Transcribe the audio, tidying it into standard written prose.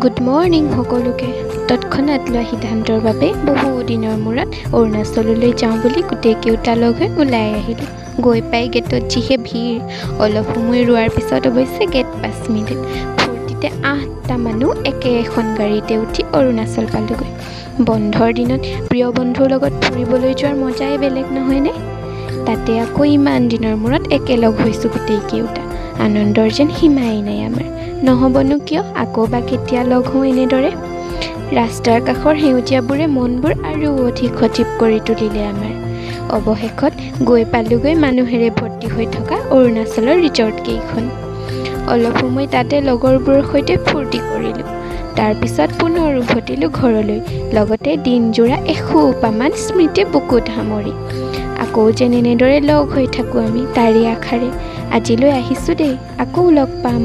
Good morning সকলোকে। তৎক্ষণাত লোৱা সিদ্ধান্তৰ বাবে বহু দিনৰ মূৰত অৰুণাচললৈ যাওঁ বুলি গোটেই কেইটা লগ হৈ ওলাই আহিলোঁ। গৈ পাই গেটত যিহে ভিৰ, অলপ সময় ৰোৱাৰ পিছত অৱশ্যে গেট পাছ মিলিল। ফূৰ্তিতে 8টা মানুহ একে এখন গাড়ীতে উঠি অৰুণাচল পালোগৈ। বন্ধৰ দিনত প্ৰিয় বন্ধুৰ লগত ফুৰিবলৈ যোৱাৰ মজাই বেলেগ, নহয়নে? তাতে আকৌ ইমান দিনৰ মূৰত একেলগ হৈছোঁ গোটেই কেইটা, আনন্দৰ যেন সীমাই নাই আমাৰ। নহ'বনো কিয়, আকৌ বা কেতিয়া লগ হওঁ এনেদৰে? ৰাস্তাৰ কাষৰ সেউজীয়াবোৰে মনবোৰ আৰু অধিক সজীৱ কৰি তুলিলে আমাৰ। অৱশেষত গৈ পালোগৈ মানুহেৰে ভৰ্তি হৈ থকা অৰুণাচলৰ ৰিজৰ্টকেইখন। অলপ সময় তাতে লগৰবোৰৰ সৈতে ফূৰ্তি কৰিলোঁ। তাৰপিছত পুনৰ উভতিলোঁ ঘৰলৈ, লগতে দিনজোৰা এসোপামান স্মৃতি বুকুত সামৰি। আকৌ যেন এনেদৰে লগ হৈ থাকোঁ আমি, তাৰে আশাৰে আজিলৈ আহিছোঁ দেই, আকৌ লগ পাম।